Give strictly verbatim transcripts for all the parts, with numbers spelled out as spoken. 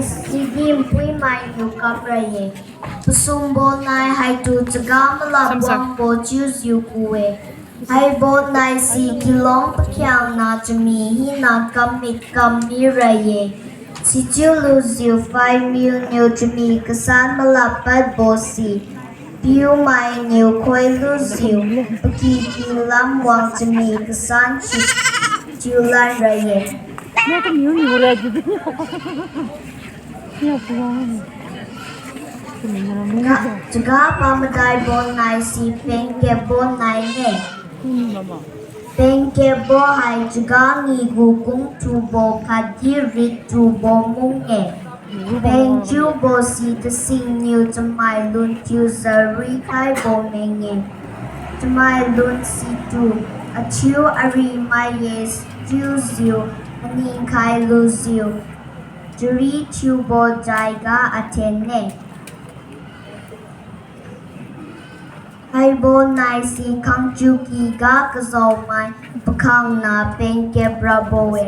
Sidi npuimainiu kamra ye. Pasumbo nai haitu chaga malap wangbo chiujiu ku-e. Haibo nai si kilong pakhiangna chami hina kammit kam mira ye. Sichiu lujiu phaimiu niu chami kasan malap padbo si piumainiu khoilujiu, pakiki lamwang chami kasan chi, chiulan ra ye. Chaga, chaga pamadaibo nai si pengkepbo nai-e. Pengkepbo hai chaga ngigu kungthubo khatdi rithubo mung-e. Pengchiubo si tasingniu chamai lun thiujiu ruikhaibo meng-e. Chamai lun situ achiu arimai ye chiujiu maningkhai lujiu, chari thiubo jaiga athen-e. Haibo nai si khangchiukyga kajaomai pakhangna pengkep rabo-e.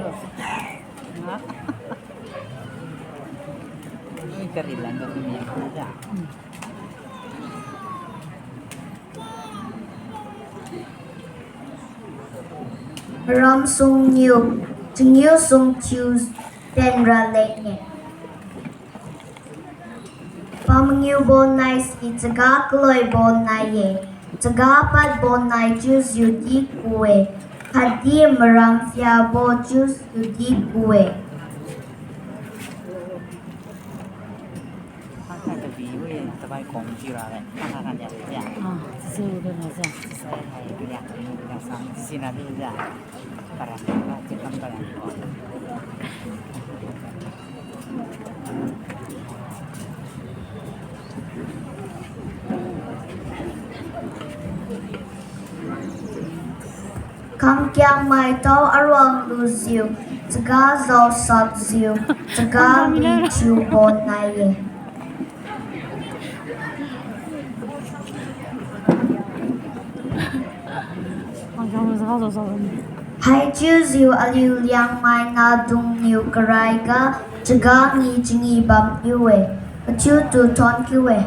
Ramsungniu, changiu sung thiu tenra leng-e. Pamangiubo nai si chaga kaloibo nai-e, chaga padbo nai chiujiudi ku-e, khatdi maram phiabo chiujiudi ku-e. Khangkiang maitao aruang lujiu, chaga jaosakjiu, chaga bi thiubo nai-e. Haichiujiu aliu Liangmai nahdungniu karaiga chaga ngi changi bamniu-e, pachiutu thonkiu-e.